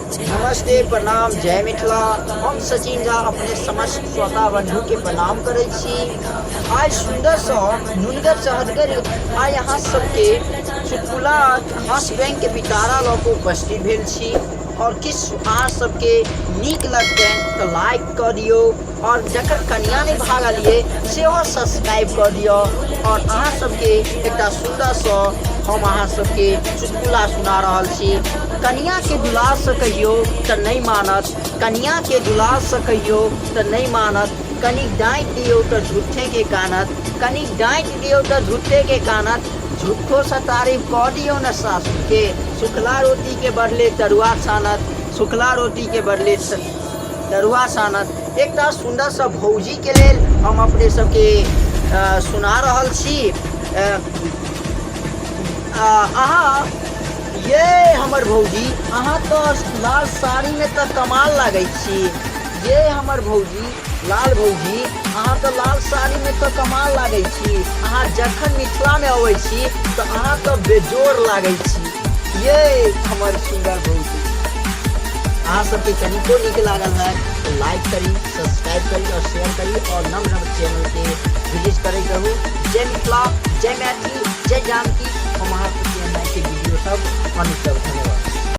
नमस्ते, प्रणाम, जय मिथिला। हम सचिन झा अपने समस्त श्रोता बंधु के प्रणाम करै छी। आइ सुन्दरसँ नुनगर चहदगर आइ अहाँ सबके चुटकुला हास्य व्यंग के पिटारा लऽ कऽ उपस्थित भेल छी। आओर किछु अहाँ सबके नीक लगतै तऽ लाइक कऽ दियौ आओर जकर कनिया नहि भागल ये सेहो सब्सक्राइब कऽ दियौ। आओर अहाँ सबके एकटा सुन्दरसँ हम अहाँ सबके चुटकुला सुना रहल छी। कनियाके दुलारसँ कहियौ तऽ नहि मानत, कनियाके दुलारसँ कहियौ तऽ नहि मानत, कनि डाँटि दियौ तऽ झूठेके कानत, कनि डाँटि दियौ तऽ झूठेके कानत, झूठोसँ तारीफ कऽ दियौ ने सासुके, सुखला रोटीके बदले तरुआ छानत, सुखला रोटीके बदले तरुआ सानत। एकटा सुन्दरसँ भौजीके लेल हम अपने सबके सुना रहल छी। अहाँ ये हमर भौजी, अहाँ तऽ लाल साड़ीमे तऽ कमाल लागै छी। ये हमर भौजी, लाल भौजी, अहाँ तऽ लाल साड़ीमे तऽ कमाल लागै छी। अहाँ जखन मिथिलामे अबै छी तऽ अहाँ तऽ बेजोड़ लागै छी। ये हमर सुन्दर भौजी, अहाँ सबके कनिको नीक लागल है तऽ लाइक करी, सब्सक्राइब करी और शेयर करी और नव नव चैनल के विजिट करैत रहू। जय मिथिला, जय मैथिली, जय जानकी। हम अहाँ सबके एनाहिते वीडियो सब अनैत रहब। धन्यवाद।